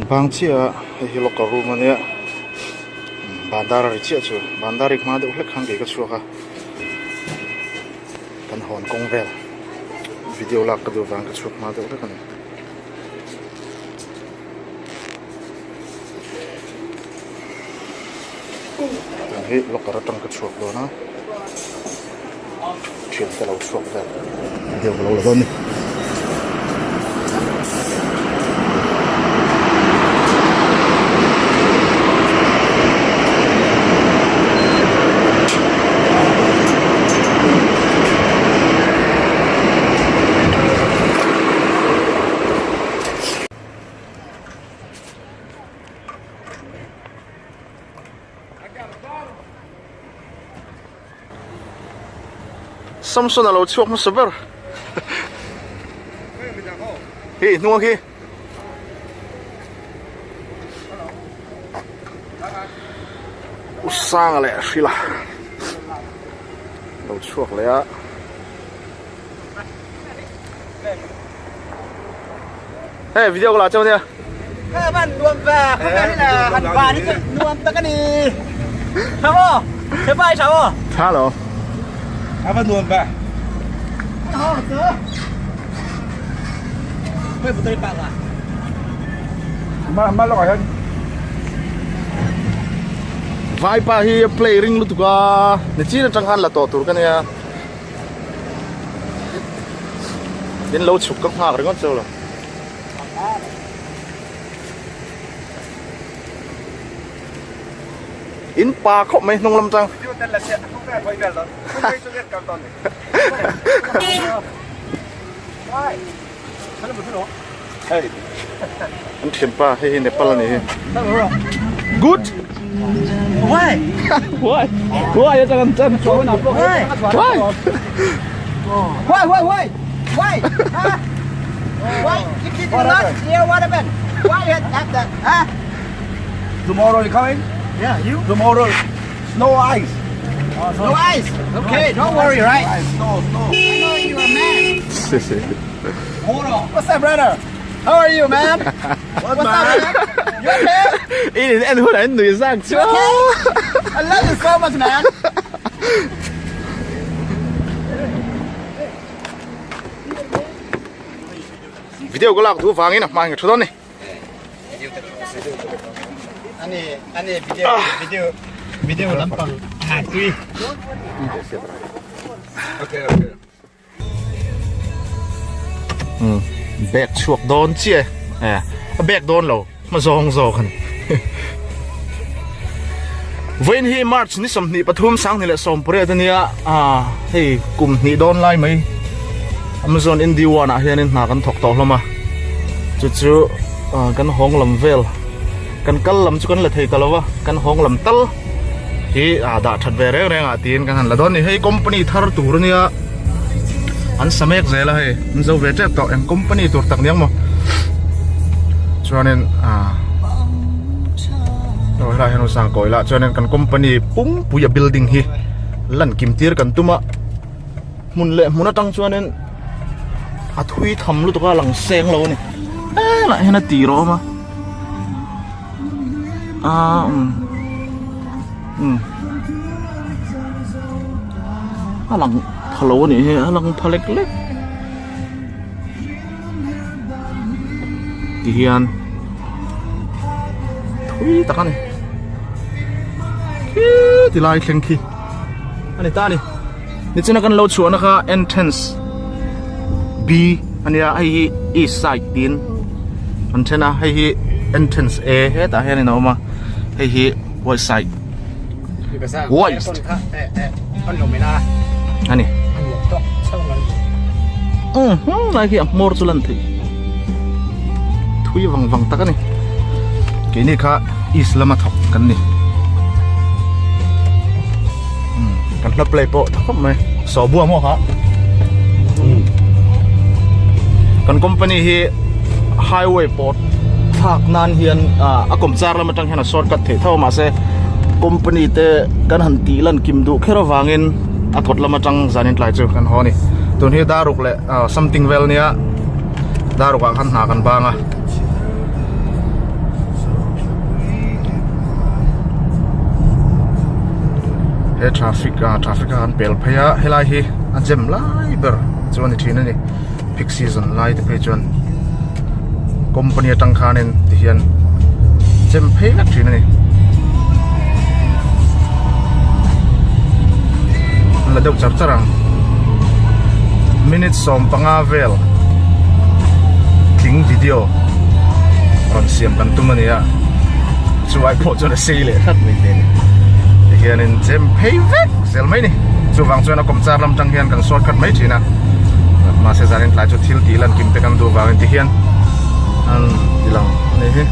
Bang chiah a hei hi locker room a nia bandar a ri chiah chu bandar ri hma deuh hlek khan kei ka chhuak a kan hawn kawng vel video lak ka duh vang ka chhuak hma deuh hlek a ni. Tun hi locker atang ka chhuak dawn a thian te lo chhuak vel video ka lo la dawn a ni. Samson a lo chhuak hmasa ber hei hnung khi u sanga leh hrila lo chhuak leh a. Hey video la cheu nia. Kha man nuam ve, không biết là hàn bà đi nuam ta cái ni. Sao không? Thế bài sao không? Tha lo. A va nuam ve. Ho tớ. Mấy bữa tôi bạc à? Ma ma lo hian. Vai pa hi play ring lutuk a, ni chin atang khan la tawh tur ka nia. In lo chhuk ka nghak ringawt cheu lo. In pa khawp mai hnung lam tang. An thianpa hei hi Nepal a ni hi. Good. Why? Why? Why atang an chan? Why? Why? Why? Why? Why? Why? Huh? Why? If you do not hear what happened? Why you have that? Huh? Tomorrow you coming? Yeah, you. Tomorrow snow ice. No ice. Okay, don't worry, right? Ice, snow, snow. I know you are man. What's up, brother? How are you, man? What's up, man? You okay? In en hun an nui zak chu. You okay? I love you so much, man. Video ka lak thu vangin a hma in ka thu dawn ni. Ani ani video video video lampang ha tui. Okay, okay. Um bag chhuak dawn chiah e a bag dawn lo hma zawng zawk a ni vawiin hi march ni 23 2018 ania ah hei kum hnih dawn lai mai amazon indy one ah hianin hna kan thawk tawh hlawm a chu chu kan hawng lam vel kan kal lam chu kan la thei ta lo va kan hawng lam tal hi ah dah that ve reng reng ah tiin kan han la dawn a ni hei company thar tur ania an sa mek zel a hei an zo ve tep tawh eng company tur tak niang maw chuanin ah aw helai hian sang kawi lah chuanin kan company pum pui a building hi lan kim tir kan tum a hmun leh hmun atang chuanin a thui tham lutuk a lang seng lo a ni helaiah hian a tir a awm a. Ah um um a lang pha lo a nih hi a lang pha lek lek ti hian thui tak a ni khi ti lai thleng khi a ni ta a ni nichina kan lo chhuahna kha entrance B ania hei hi east side tiin an then a hei hi entrance A hetah hianin a awm a hei hi west side west ani lai khi a hmawr chu lan theih thui vang vang tak ani keini kha east lama thawk kan ni kan hla play pawh tha khawp mai sawbua maw kha kan company hi highway pawt thlak nan hian a kawm char lam atang hian a shortcut theih tho mahse company te kan han tih lan kim duh kher avangin a kawt lam atang zanin tlai chu kan haw a ni tun hi daruk leh something vel nia daruk ah khan hna kan bang a. He traffic ah traffic a kan pel phei a helai hi a jam lai ber chu a ni thin a ni peak season lai te phei chuan company atang khanin tihian jam phei vek thin a ni. An la deuh char char ang minute 15 vel tling video rawn siam kan tum a ni a chu ai pawh chuan a sei leh hrat mai te ni tihianin chem phei vek zel mai ni chuvang chuan a kawmchar lam tang hian kan shortcut mai thin a mahse zanin tlai chu thil tih lan kim te kan duh vangin tihian an ti lang a ni hi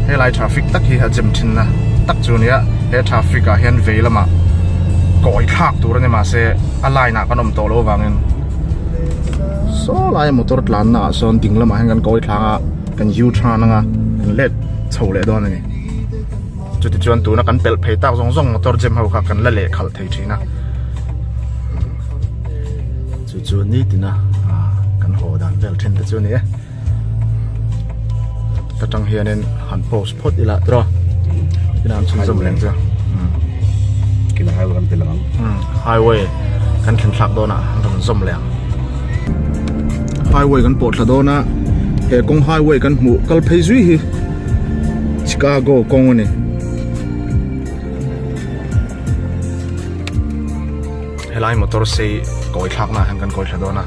helai traffic tak hi a chem thin na tak chu nia he traffic ah hian vei lamah kawi thlak tur a ni mahse a line ah kan awm tawh loh avangin saw lai motor tlan na ah sawn ding lamah hian kan kawi thlang a kan u turn anga kan let chho leh dawn a ni chuti chuan tuna kan pelh phei tak zawng zawng motor jam ho kha kan la leh khalh thei thin a chu chu nitin a kan haw dan vel then te chu a ni e. Ta tang hianin han post phawt ila tiraw inah an chhunzawm reng chu kina highway kan pel ang highway kan thlen thlak dawn ah an rawn zawm leh ang highway kan pawh thla dawn a he kawng highway kan hmuh kal phei zui hi Chicago kawng a ni helai motor sei kawi thlak na ah hian kan kawi thla dawn a.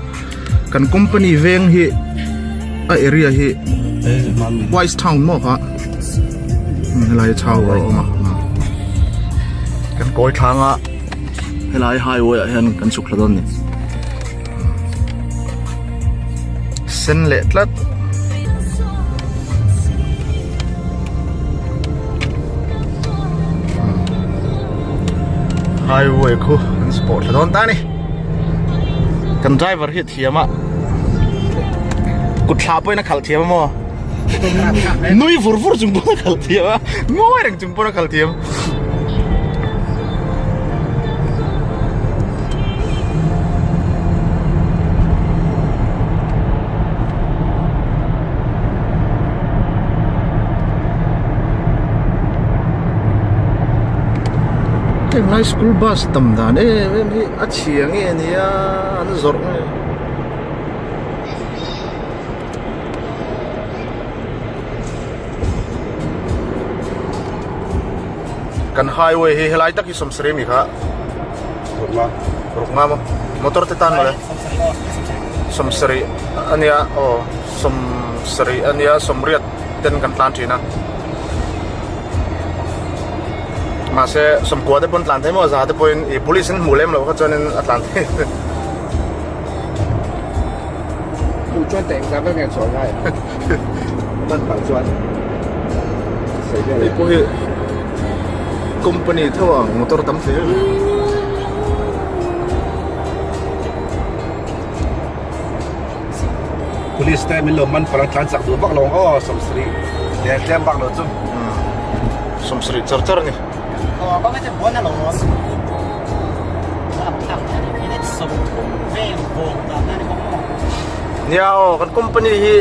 Kan company veng hi a area hi Wise Town maw kha helai chau a awm a kan kawi thlang a helai highway ah hian kan chhuk thla dawn ni sen leh tlat highway khu an sport thla dawn ta ni. Kan driver hi a thiam a kut thla pawhin a khalh thiam a maw nui vur vur chung pawn a khalh thiam a ngawi reng chung pawn a khalh thiam. Heng lai school bus tam dan em em hi a chhia nge nia an zawrh nge kan highway hi helai tak hi sawmsarih ami kha ruk nga maw motor te tan mawle sawmsarih ania aw sawmsarih ania sawmriat ten kan tlan thin a. Mahse sawmkua te pawn tlan thei maw za te pawhin ih police in hmuh lem loh kha chuanin a tlan thei Hmuh chuan teh engzah vel nge an sawi ngai man pah chuan sawi vel Hei pawh hi company tho ang motor tam thei em Police te min lo man palh a tlan chak duh vak lo ang aw sawmsarih tlem tlem vak lo chu. Sawmsarih char char a ni. Nia aw kan company hi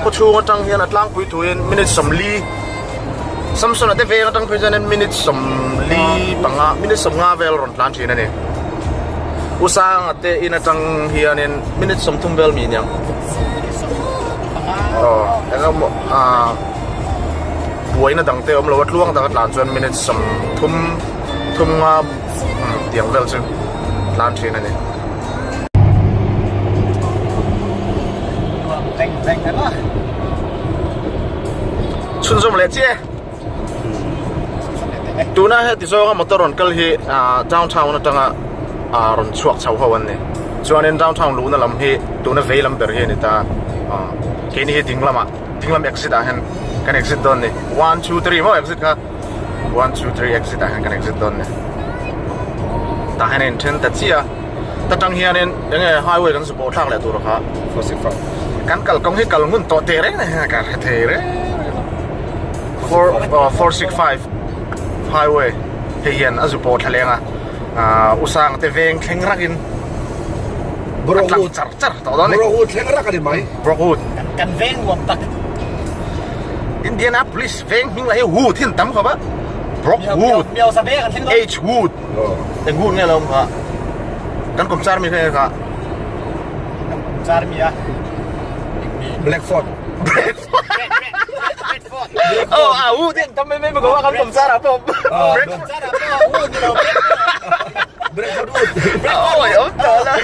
khaw chhung atang hian a tlangpui thuin minute 40 Samson a te veng atang phei chuan minute 45 minute 15 vel rawn tlan thin a ni. U Sanga te in atang hianin minute 30 vel mi aniang. Aw engemaw ah buaina dang te awm lo a tluang dang a tlan chuan minute 30 thum nga tiang vel chu tlan thin a ni. Chhunzawm leh chiah e. Tuna heti zawnga motor rawn kal hi downtown atanga rawn chhuak chho ho an ni. Chuanin downtown luhna lam hi tuna vei lam ber hi a ni ta. Keini hi ding lamah ding lam exit ah hian kan exit dawn a ni. One two three maw exit kha one two three exit ah hian kan exit dawn a ni. Tah hian a inthen ta chiah a. Ta tang hianin eng nge highway kan support thlak leh tur kha kan kalkawng hi kal ngun tawh teh reng a ni ka hre thei reng reng a 465 highway hei hian a zu pawh thla leng a ah u sang te veng thleng rak in a tlang char char tawh dawn a ni Brookwood thleng rak a ni mai Brookwood kan veng nuam tak. Indianapolis veng hming lah hi Wood hi an tam khawp a Brock Wood H Wood eng Wood nge lo awm kha kan kawm char mi kha kha char mi a Blackford Oh a Wood hi an tam mai mai mai kan kawm char ah pawh Blackford Blackford Wood Oi awm tawh la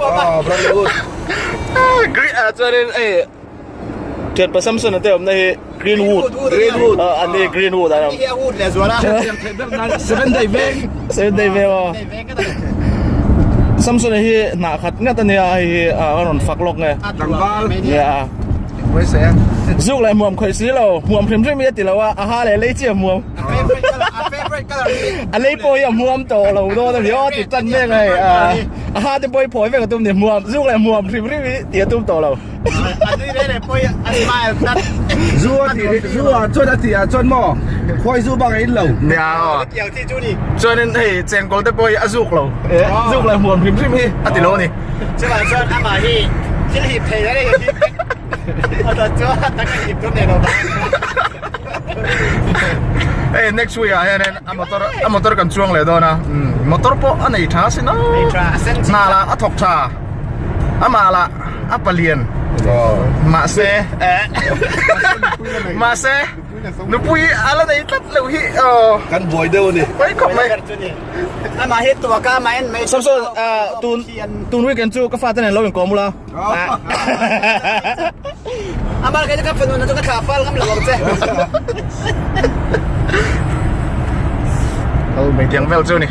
Ah Bradley Wood Green ah chuanin hei Thianpa Samson a te awmna hi Greenwood Greenwood ah an ni Greenwood an awm Seven day veng Seven day veng aw Samson a hi hnah khat ngat ania hei hi a rawn fak lawk nge Tlangval nia Zuk leh hmuam khawih si lo hmuam hrim hrim hi a ti lo a a ha leh lei chi a hmuam A lei pawh hi a hmuam tawh lo dawn a ni aw ti tan mek a hei a ha te pawh hi phawi vek a tum ni hmuam zuk leh hmuam hrim hrim hi tih a tum tawh lo. Zu a tih zu ah chuan a tih ah chuan maw khuai zu bak a in lo. Nia aw chuanin hei chengkawl te pawh hi a zuk lo zuk leh hmuam hrim hrim hi a ti lo a ni. Chuvang chuan amah hi thil hip thei reng a hip vek a ta chuan tak a hip dawn nei lo vang. Hei next week ah hianin a motor a motor kan chuang leh dawn a motor pawh a nei tha sin aw hna lah a thawk tha amah lah a palian mahse mahse nupui a la nei tlat loh hi aw kan buai deuh a ni pawi khawp mai amah hi tuaka amah en mai Samson tun tun weekend chu ka fate nen lo inkawm ula Amal kai ka fanu na chu ka thla fal ngam lo ang che. Kal mai tiang vel chu ni.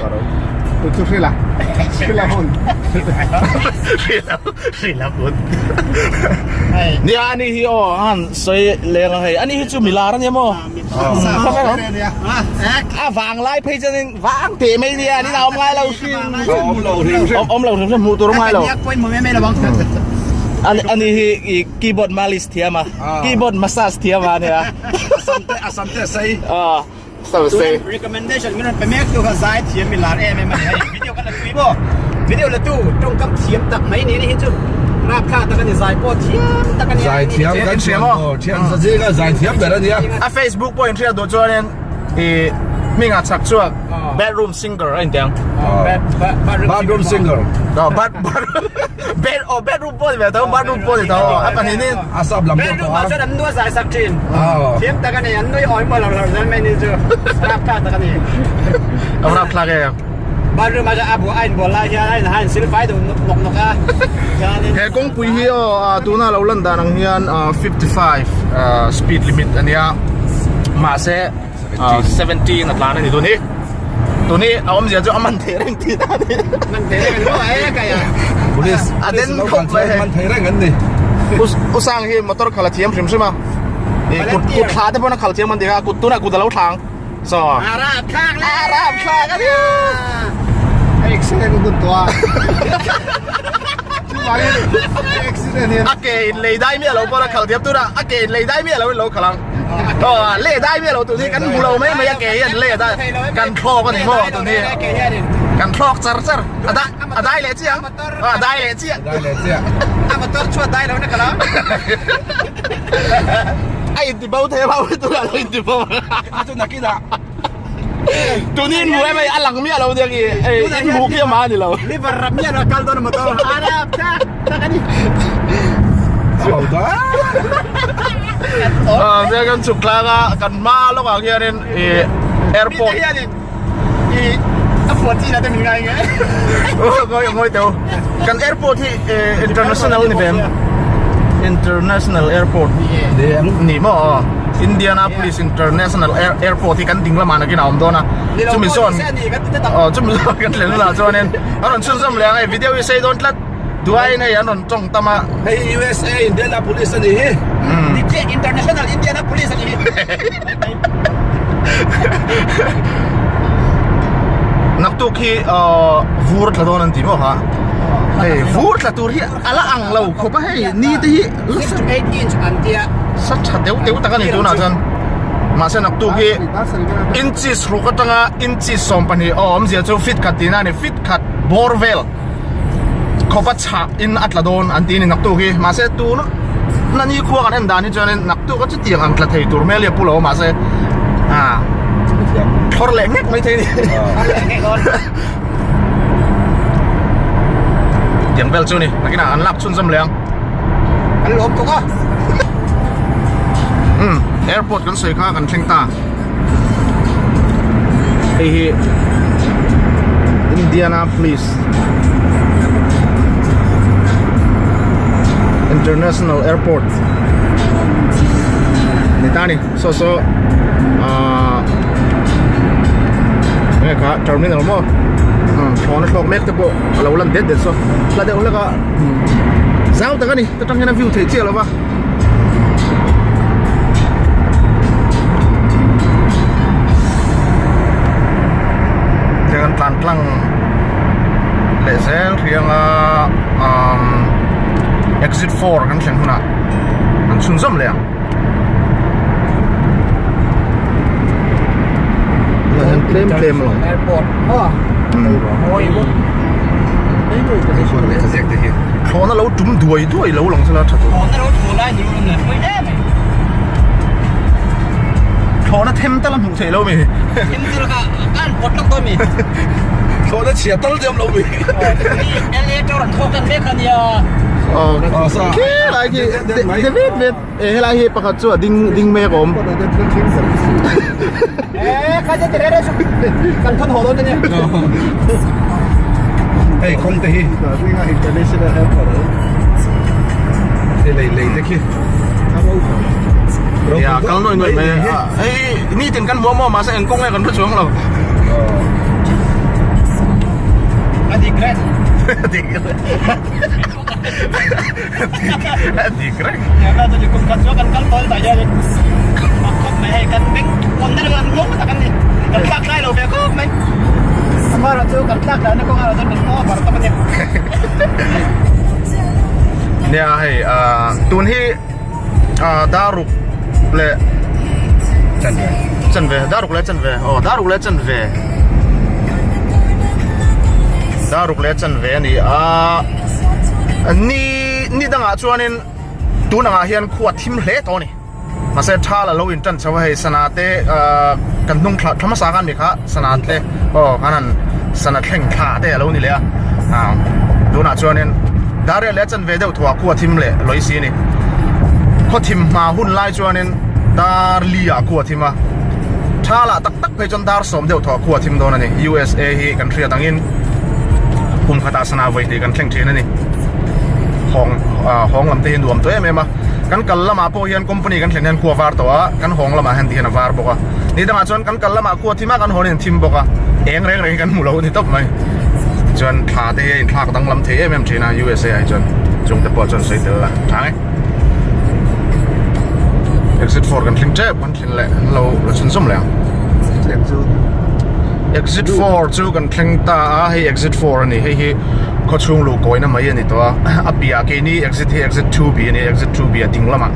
Tu chu hrila. Hrila hun. Hrila hrila hun. Nia ani hi aw han sawi leng a hei ani hi chu milar ania maw. A vang lai phei chuan Vang teh mai nia ni awm ngai lo hrim awm lo hrim hrim awm lo hrim hrim hmuh tur ngai lo ani ani hi i keyboard malis thiam a keyboard massage thiam a nia asam te asam te sei a sam sei recommendation min pe mek tu kha zai thiam mi lar em em ani hei video kan la tui maw video la tu tawngkam thiam tak mai ni ni hi chu rap thlak tak ani zai pawh thiam tak ani zai thiam kan thiam thiam sa zinga zai thiam ber ania a facebook pawh in hriat duh chuanin I hmingah chak chuak bedroom singer a intiang. Bathroom singer. No, bad bed oh bedroom pawh ni ve tho, bathroom pawh ni tho. A pahnih ni. A sap lam deuh tawh a. Bedroom ah chuan an nua zai sak thin. Thiam tak a ni, an nui awi maw lo lo zel mai ni chu. Rap thlak tak a ni. A rap thlak e. Bathroom ah chuan a buah a inbual lai hian a in ha insil fai deuh nawk nawk a. He kawngpui hi aw tuna lo lan dan ang hian 55 speed limit a nia mahse 17 a tlan a ni tun hi tun hi a awmzia chu a man thei reng tih a ni man thei reng an ni e kai a police a den khawp mai hei man thei reng an ni u sang hi motor khalh a thiam hrim hrim a kut kut thla te pawn a khalh thiam an ti kha kut tunah kut a lo thlang So. Arab thlak le. Arab thlak a nia. Accident hun tawh a. Chuvangin accident hian. A ke in lei dai miah lo pawh a khalh thiam tura a ke in lei dai miah lo in lo khalh ang. Aw leh dai miah lo tun hi kan hmu lo mai mai a ke hian leh dai kan thlawk a ni maw tun hi. Kan thlawk char char a dai a dai leh chiah ang. A dai leh chiah. Dai leh chiah. A motor chhuat dai lo na khalh ang. A inti bo thei a hau tunah lo inti bo a chu nakinah tunin hmu em hei a lang miah lo nia khi hei in hmu khi amah a ni lo liver rap miah lo kal dawn a motor a rap tak tak a ni ho da ah nia kan chhuk tlang a kan hma lawkah khianin ih airport hianin ih a phuah chi na te min ngai nge ngawi ngawi teu kan airport hi international ni ve em international airport ni maw Indianapolis International Airport hi kan ding lamah nakin a awm dawn a chumi zawn aw chumi zawn kan thlen hunah chuanin a rawn chhunzawm leh ang hei video hi sei dawn tlat duaiin hei an rawn tawng tam a hei USA Indianapolis a ni hi International Indianapolis a ni hi Naktuk hi vur tla dawn an ti maw ha hei vur tla tur hi a la ang lo khawp a hei ni te hi 8 inch an tia sa tha deuh deuh tak a ni tunah chuan mahse naktuk hi inches ruk atanga inches 12 aw awmzia chu fit khat tihna a ni fit khat bawr vel khawpa chhah in a tla dawn an ti a ni naktuk hi mahse tun. na ni khua kan en dan hi chuanin naktuk a chutiang ang tla thei tur hmel hi a pu lo a mahse ah thlawr leh nghek mai thei a ni. Tiang vel chu ni nakinah an lak chhunzawm leh ang. Kan lawm tuk a. Um airport kan sawi kha kan thleng ta. Hei hi Indianapolis International Airport ni ta ni saw saw ah enge kha terminal maw thlawna thlawk mek te pawh a lo lan det det saw hla deuh hlek a zau tak a ni ta tang hian a view theih chiah lo va. Tiang an tlan tlang leh zel riang a umm exit 4 kan thlen hunah an chhunzawm leh ang. Tlem tlem lo. Airport maw? Mawi bawk. Thlawhna lo tum duai duai lo lang sela tha tur. Thlawhna lo thu lai ni rum leh pui em mai. Thlawhna them tal a hmuh theih lo mi. Them tal kha kan pawt lawk dawn mi. Thlawhna chhia tal te awm lo mi. LA tower an thawk tan mek a nia. Khi lai khi de vet vet e helai hi pakhat chu a ding ding mek awm. E kha te re re chu kan thon ho dawn te nia. Hei kawng te hi International Airport hei lei lei te khi Ya kal noi noi mai hei ni tin kan muam muam mahse eng kawng nge kan hre chuang lo. A dik reng. A dik reng. A dik reng. Ya ka chu kum khat chu kan kal tawn tah hian a khawp mai hei kan beng pawn deuh an lawm tak an ni. Kan tlak tlai lo ve khawp mai. Amaherawh chu kan tlak tlai na kawng erawh chuan min over tawp a ni. Nia hei tun hi daruk leh chanve chanve daruk leh chanve aw daruk leh chanve daruk leh chanve a ni a ni ni dangah chuanin tun angah hian khua thim hle tawh a ni mahse tha la lo in tan chho a hei sana te ahh kan hnung thla thla hmasa khan mi kha sana te aw khan han sana thleng thla te a lo ni leh a ah tunah chuanin dar riat leh a chanve deuh thuah khua thim leh lawi si a ni khaw thim hma hun lai chuanin dar li ah khua thim a tha lah tak tak phei chuan dar sawm deuh thuah khua thim dawn a ni USA hi kan hriat angin kum khatah sana vawi hnih kan thleng thin a ni hawng ah hawng lam te hi nuam tawh em em a kan kal lamah pawh hian company kan thlen hian khua var tawh a kan hawng lamah hian tihian a var bawk a ni dangah chuan kan kal lamah khua thim a kan hawn in thim bawk a eng reng reng hi kan hmu lo a ni tawp mai chuan thla te hi a inthlak danglam thei em em thin a USA ah hi chuan chung te pawh chuan sawi tel la tha nge exit 4 kan thleng tep kan thlen leh an lo la chhunzawm leh ang exit 4 chu kan thleng ta a hei exit 4 a ni hei hi khawchhung luh kawina mai a ni tawh a a piah keini exit hi exit 2 B a ni exit 2 B a ding lamah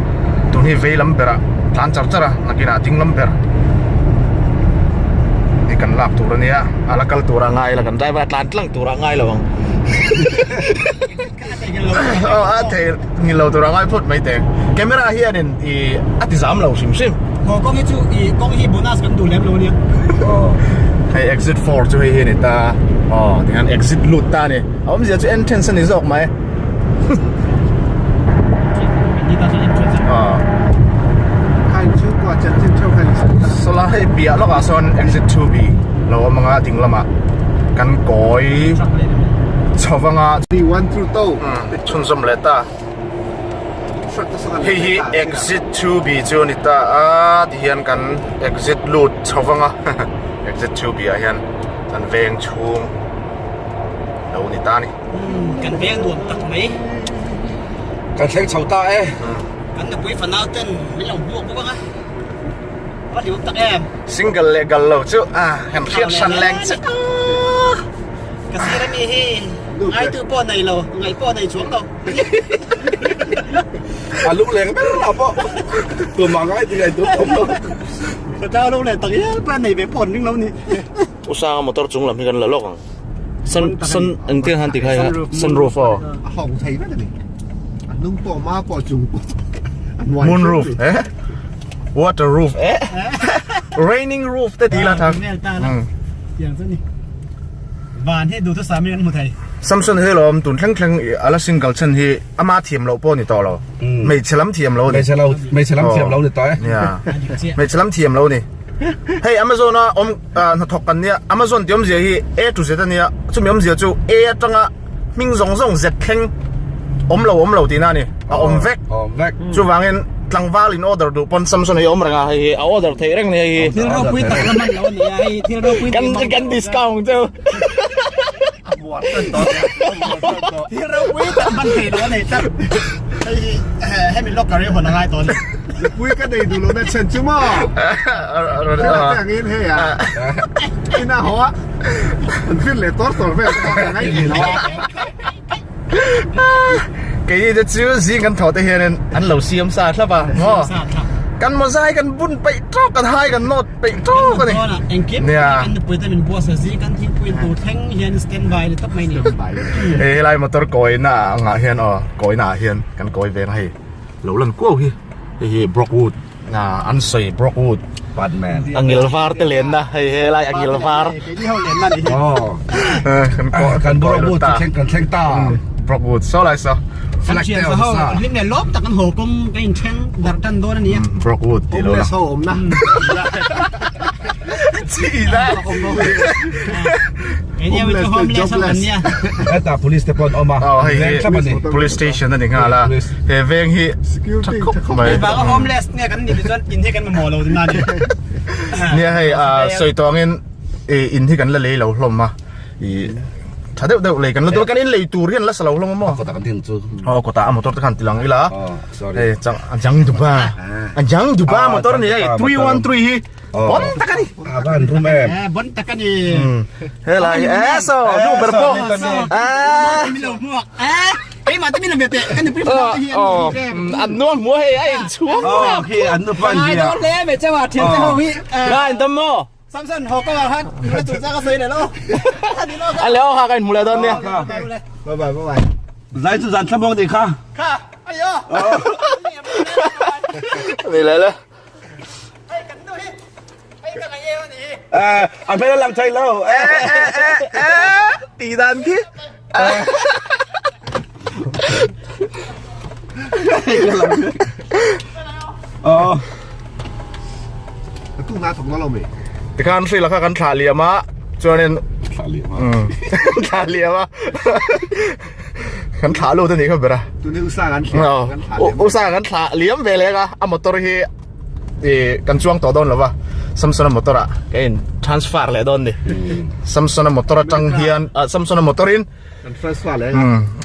tun hi vei lam berah tlan char char a nakinah ding lam ber hi kan lak tur a nia a la kal tur a ngai la kan driver a tlan tlang tur a ngai lo ang aw a thei ngil lo tur a ngai phawt mai teh camera hianin ih a ti zam lo hrim hrim Haw kawng hi chu ih kawng hi bonus kan duh lem lo ania. Hei exit 4 chu hei hi a ni ta aw tihian exit lut ta a ni a awmzia chu entrance a ni zawk mai aw sawlai hei piah lawkah sawn exit 2 B lo awm anga ding lamah kan kawi chho anga chhunzawm leh ta. Hei hi exit 2B chu a ni ta a tihian kan exit lut chho vang a exit 2B ah hian kan veng chhung lo ni ta a ni. Kan veng nuam tak mai. Kan thleng chho ta e. Kan nupui fanau ten min lo hmuak bawk ang a. Va hlimawm tak em. Single leh gal lo chu a han hriat hran leng che a. Ka sir ami hi ngaitu pawh nei lo, ngaih pawh nei chuang lo. A lung leng ber lah pawh tumah ngai ti ngai tur awm lo. Ka tlau lo leh tak hial pawh a nei ve pawh an ring lo ni. U Sanga motor chung lam hi kan la lawk ang. Sun sun engtin han ti khai kha sunroof aw. A hawng thei vek a ni. A hnung pawh hma pawh chung pawh. Moon roof eh water roof eh raining roof te ti la thang tiang chu ni van hi duh thusam in kan hmu thei Samson hi lawm tun thleng thleng ala single chen hi ama thiam loh pawh ni tawh lo hmeichhe lam thiam lo ni hmeichhe lo hmeichhe lam thiam lo ni tawh e hmeichhe lam thiam lo ni hei Amazon a awm hnathawk kan nia Amazon tih awmzia hi A to Z ania chumi awmzia chu A atanga hming zawng zawng zet thleng awm lo awm lo tihna a ni a awm vek awm vek chuvangin tlangval in order duh pawn Samson hi a awm reng a hei hi a order theih reng a ni hei hi thil ropui tak la man lo a ni a hei thil ropui kan kan discount cheu thil ropui tak man thei lo a nei tlat hei hi hemi locker hi hawn a ngai tawh a ni Nupui ka nei duh lohna chhan chu maw? Thil angin hei a ina haw a an fin leh tawr tawr vel kha ka ngai thei lo a. Keini te chu zing kan thaw te hianin an lo siam sa thlap a maw? Kan mawzai kan bun peih tawk kan hai kan nawt peih tawk a ni. Engkim kan nupui te min buatsaih zing kan thingpui tur thleng hian stand by ni tawp mai ni. Hei helai motor kawina angah hian aw kawina ah hian kan kawi veng a hei. Lo lan kuau hi hei hi Brockwood an sawi Brockwood Batman angil var te lenna hei helai angil var kan kan Brockwood chu thleng kan thleng ta Brockwood saw lai saw flag te awm sa hlim leh lawm tak an haw kawng ka in then darh tan dawn ania Brockwood ti lo la ho awm na chi la Heta police te pawh an awm a veng thlap a ni police station a ni nghal a he veng hi tha khawp mai vanga homeless nge kan nih chuan in hi kan mamawh lo na ni nia hei sawi tawh angin in hi kan la lei lo hlawm a i tha deuh deuh lei kan la tur kan in lei tur hian la sa lo hlawm a maw kawtah kan thing chu aw kawtah a motor te khan tilang ila sorry hei chang a jang dupa a jang dupa motor ni hei 313 hi Bon tak a ni. A van rum em. Eh, bon tak a ni. Helai eh so nu ber pawh. Eh. Mi lo hmuak. Eh, keimah te mi lo ve teh. Kan nupui fanau te hi an ni em. An nuam hmuh hei a in chhuang. Oh, khi an nu pan Ngai hi. dawn hle mai chawa thian te ho hi. Ngai an tam maw? Samson ho ka han nula chu cha ka sawi leh lo. A leo kha ka in hmu leh dawn nia. Bye bye bye bye. Zai chu zan thlamawng ni kha. Kha, ayo. Ni le le. A hmel a lang thei lo. Ti dan khi. Ờ. Tu na thawk na lo mi. Tikhan hri lakha kan thlah liam a chuanin Thlah liam a. Thlah liam a. Kan thlah lut a nih kha ber a. Tuni usa kan thlah. Usa kan thlah liam ve lek a a motor hi i kan chuang tawh dawn lova Samsona motor ah ka in transfer leh dawn ni Samsona motor atang hian ah Samsona motor in kan transfer leh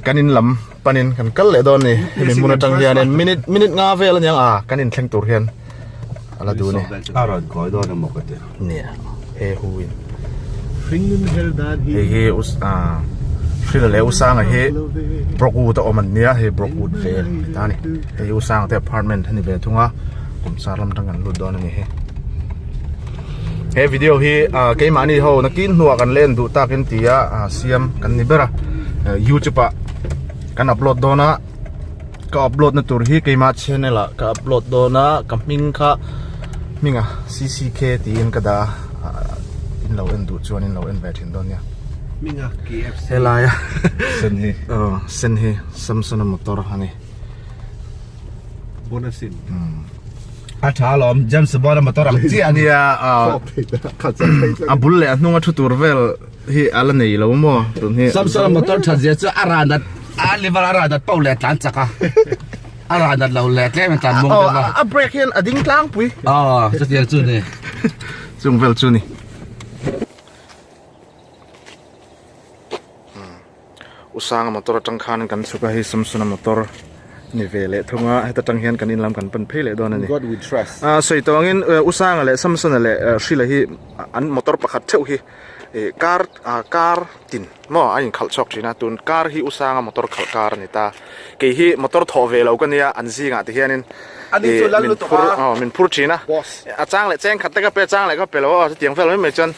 kan in lam panin kan kal leh dawn ni hemi hmun atang hianin minute minute nga vel aniang a kan in thleng tur hian ala duh ni a rawn kawi dawn emaw ka ti nia he hu in hringnun hel dan hi hei hi us ah hrila leh usanga hi Brockwood a awm an nia hei Brockwood vel a ni ta a ni hei usanga te apartment a ni ve thung a kum sar lam atang kan lut dawn a ni hi he video hi ah keimahni ho nakin hnuah kan len duh takin tia ah siam kan ni ber a youtube ah kan upload dawn a ka upload na tur hi keimah channel ah ka upload dawn a ka hming kha hming a cck tiin ka dah a in lo en duh chuan in lo en ve thin dawn nia hming a kfc helai a sen hi aw sen hi samsung a motor a ni bonasin a tha alawm James Bond a motor ang chiah a ni nia a bul leh a hnung a thu tur vel hi a la nei lo maw tun hi Samsung a motor that zia chu a ran at a liver a ran at poh leh tlan chak a a ran at lo leh tlem in tlan mawng deuh a a brake hian a ding tlangpui aw chutiang chu ni chung vel chu ni Usanga motor atang khan kan chhuk a hei Samsung a motor ni ve leh thung a heta tang hian kan in lam kan pan phei leh dawn a ni God we trust a sawi tawh angin Usanga leh Samsung a leh Hrila hi an motor pakhat theuh hi ih car ah car tin maw a inkhalh chhuak thin a tun car hi Usanga motor khalh car a ni ta kei hi motor thawh ve lo ka nia an zingah ti hianin Ani chu lal lutuk a aw min phur thin a boss a chang leh cheng khat te ka pe a chang leh ka pe lo aw chutiang vel mai mai chuan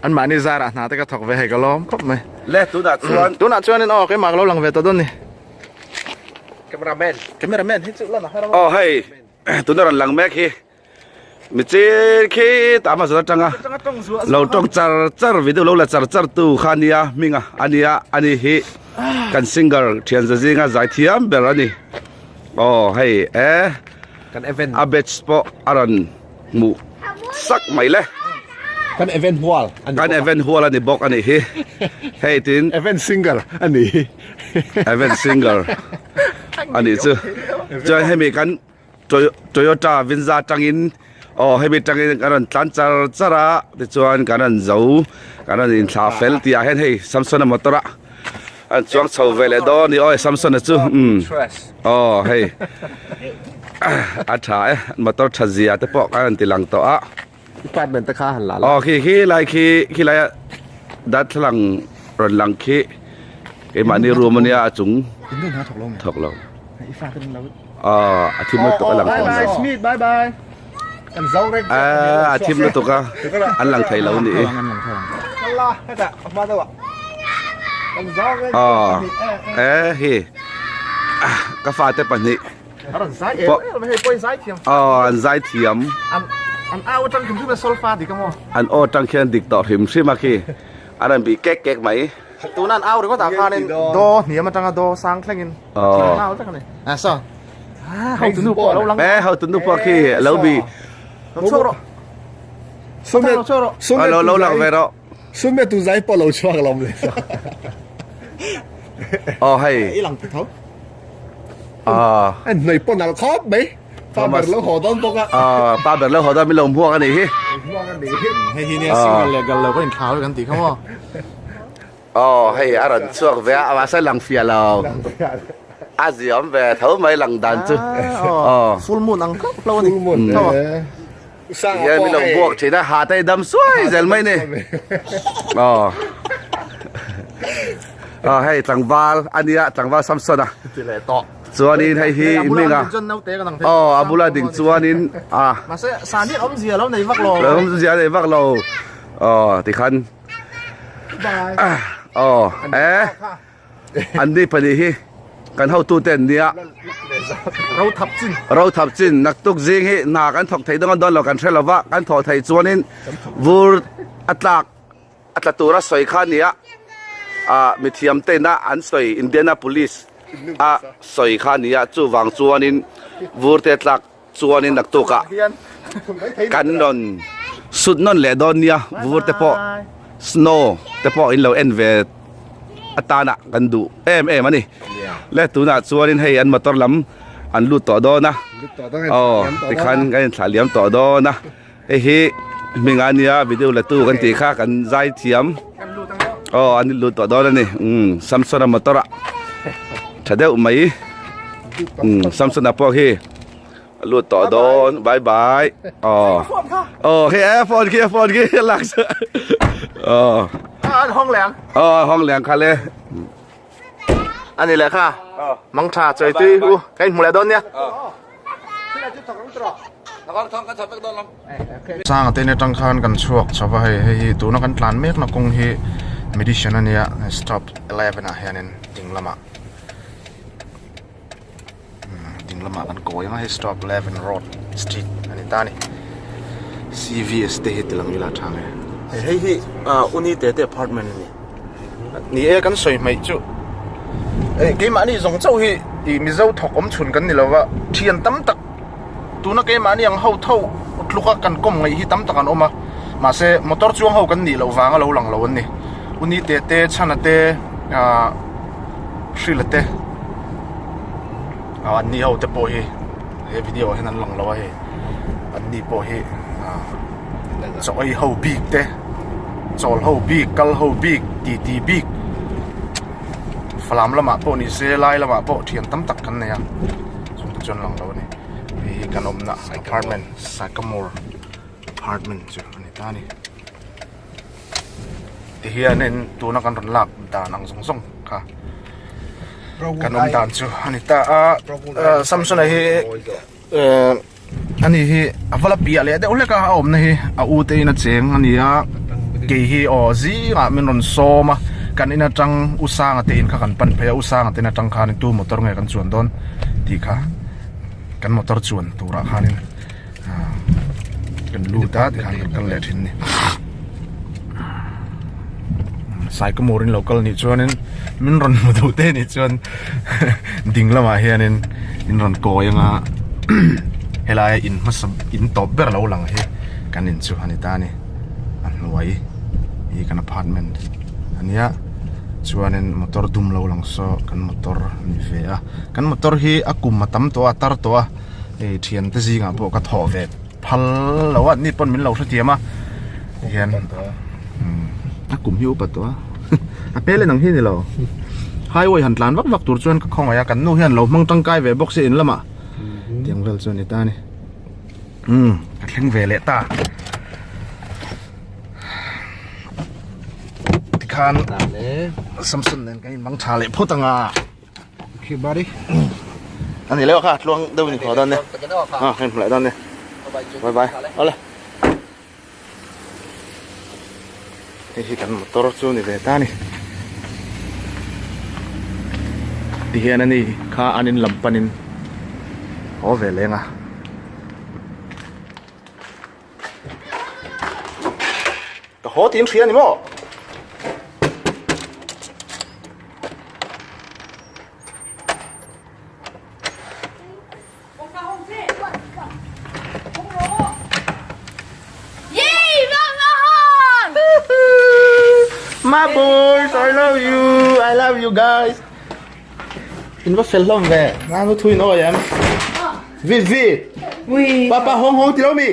An mahni zarah hna te ka thawk ve hei ka lawm khawp mai. Le tunah chuan Tunah chuanin aw keimah ka lo lang ve tawh dawn ni. Cameraman. Cameraman hi chu lan a har a. Aw hei tuna rawn lang mek hi michin khi ta Amazon atanga lo tawng char char video lo la char char tu kha ania hminga ania ani hi kan singer thian za zinga zai thiam ber ani aw hei e Kan event. A batch pawh a rawn hmuh sak mai le. Kan event hual a ni Kan event hual a ni bawk a nih hi. Hei tin. Event singer a ni hi. Event singer a nih chu. Chuan hemi kan Toyota Venza tangin aw hemi tangin kan rawn tlan char char a tichuan kan rawn zo kan rawn inthlah fel tih ah hian hei Samsona motor a an chuang chho ve leh dawn a ni aw Samsona chu umm aw hei a tha e motor tha zia te pawh kan rawn ti lang tawh a. Department te kha han la la. Aw khi khi lai khi khi lai a darthlalang rawn lang khi keimahni room ania a chung thawk lo aw a thim lutuk a lang thei lo Smith bye bye Kan zo reng a thim lutuk a an lang thei lo ni aw e hi ka fate pahnih Aw an zai thiam. An aw atang hrim hrim a solfa dik a maw? An aw atang khian dik tawh hrim hrim a khi. An rawn bih kek kek mai. Tuna an au ringawt ah khanin do hniam atanga do sang thlengin thil an au vek a ni. A saw. Hotu nu pawh a lo lang. E hotu nu pawh khi a lo bih. Lo chhuak rawh. Lo chhuak rawh. Lo lo lang ve rawh. Sume tu zai pawh lo chhuak lo le. Aw hei. I lang tho. Ah. An hnai pawn al khawp mai. Pa ber lo haw dawn bawk a. Ah, pa ber lo haw dawn min lo hmuak a nih hi. Hmuak a nih hi. Hei hi nia single leh gal lo ka inthlau kan tih kha maw. Aw, hei a rawn chhuak ve a, mahse lang fiah lo. A ziawm ve tho mai lang dan chu. Aw, full moon ang khawp lo a ni. Full moon. Hian min lo buak thin a, ha te dam suai zel mai ni. Aw. Aw hei tlangval a nia tlangval Samson a. Ti leh tawh. Chuanin hei hi hming a. Aw a bula ding chuanin a. Mahse san hian awmzia lo nei vak lo. Awmzia nei vak lo. Aw tikhan. Aw e. An ni pahnih hi kan hotute an nia. Ro thap chin. Ro thap chin naktuk zing hi hna kan thawk thei dawn dawn lo kan hre lova kan thawh theih chuanin vur a tlak a tla tura sawi kha nia ah mithiam te ina an sawi Indiana police a sawi kha nia chuvang chuanin vur te tlak chuanin naktukah kan rawn sut nawn leh dawn nia vur te pawh snow te pawh in lo en ve atana kan duh em em a ni le tunah chuanin hei an motor lam an lut tawh dawn a aw tikhan kan inthlah liam tawh dawn a hei hi hming a nia video la tu kan tih kha kan zai thiam aw an lut tawh dawn a ni umm Samsona motor ah tha deuh mai umm Samsona pawh khi a lut tawh dawn bye bye aw aw khi e phone khi phone khi lak aw aw hawng leng kha le. A ni leh kha mang tha chawi tui u ka inhmu leh dawn nia. Sanga te in atang khan kan chhuak chho va hei hei hi tuna kan tlan mek na kawng hi medicine a nia stop 11 ah hianin ding lamah ding lamah kan kawi ang a hei stop 11 road street a ni ta a ni C_V_S te hi tilang ila tha nge hei hi uni te te apartment a ni. Ni e kan sawi hmaih chu eh keimahni zawng chauh hi ih mizo thawk awm chhun kan ni lo va thian tam tak tuna keimahni ang ho tho tluka kan kawm ngaih hi tam tak an awm a mahse motor chuang ho kan nih loh vanga lo lang lo an ni uni te te chhana te ah hrila te ah an ni ho te pawh hi he video ah hian an lang lo a hei an ni pawh hi ah. Chaw ei ho bik te chawl ho bik kal ho bik titi bik falam lamah pawh ni se lai lamah pawh thian tam tak kan nei a chung te chuan lang lo a ni hei hi kan awmna apartment sycamore apartment chu a ni ta a ni tihianin tuna kan rawn lak dan ang zawng zawng kha kan awm dan chu a ni ta a Samsona hi ehh. Ani hi a vala piah leh deuh hlek a a awmna hi a u te in a cheng a ni a kei hi aw zingah min rawn sawm a. kan in atang U Sanga te in kha kan pan phei a U Sanga te in atang khanin tu motor nge kan chuan dawn tih kha kan motor chuan turah khanin ah kan lut a tikhan kan kal leh thin a ni. Saikamur in lo kal nih chuanin min rawn hmu duh te nih chuan ding lamah hianin in rawn kawi anga helai in hmasa in tawp ber lo lang hi kan in chu a ni ta a ni a hnuai hi kan apartment a nia chuanin motor dum lo lang saw kan motor a ni ve a kan motor hi a kum a tam tawh a a tar tawh a hei thiante zingah pawh ka thawh ve. Phal lo a ni pawn min lo hrethiam a hian a kum hi upa tawh a a hmel en ang hi ni lo highway han tlan vak vak tur chuan ka khawngaih a kan nu hian lo hmang tangkai ve bawk se in lamah tiang vel chu a ni ta a ni umm ka thleng ve leh ta tikhan Samson nen kan inmang tha leh phawt ang a. Okay buddy. Ani leo kha tluang deuh ni thaw dan ne. Ha heng hlai dan ne. Bye bye. Ole. Hei hi kan motor chu ni ve ta ni. Ti hian ani kha an in lam panin haw ve leng a. Ka haw tiin hria ni maw? My boys, I love you. I love you guys. In va fel hlawm ve. Nga nu thui no em. Vi vi. Papa hong hong ti lo mi.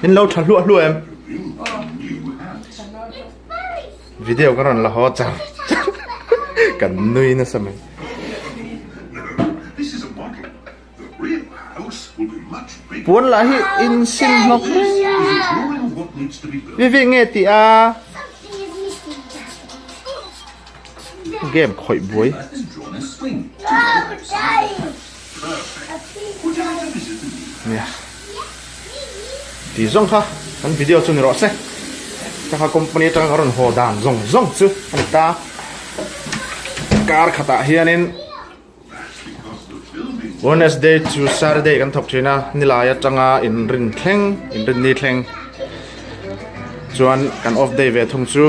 In lo tha hluah hluah em? Video ka rawn la haw char char kan nui nasa mai. Puan lah hi in sin hlawk reng. Vivi nge tih a? Game khawih buai. Nia. Ti zawng kha kan video chu ni rawh se. Ka kha company atanga ka rawn haw dan zawng zawng chu a ni ta. Kar khatah hianin Wednesday to Saturday kan thawk thin a, nilai atanga inrin thleng, inrinni thleng chuan kan off day ve thung chu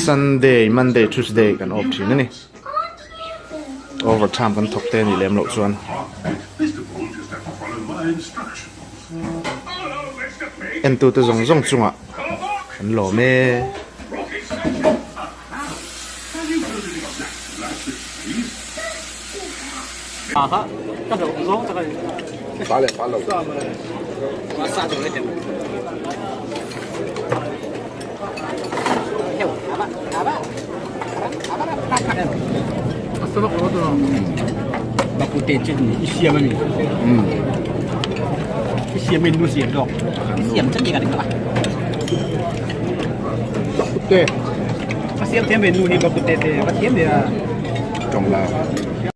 Sunday, Monday, Tuesday kan off thin a ni. Overtime kan thawk te a nih lem loh chuan. Entute zawng zawng chungah kan lawm e.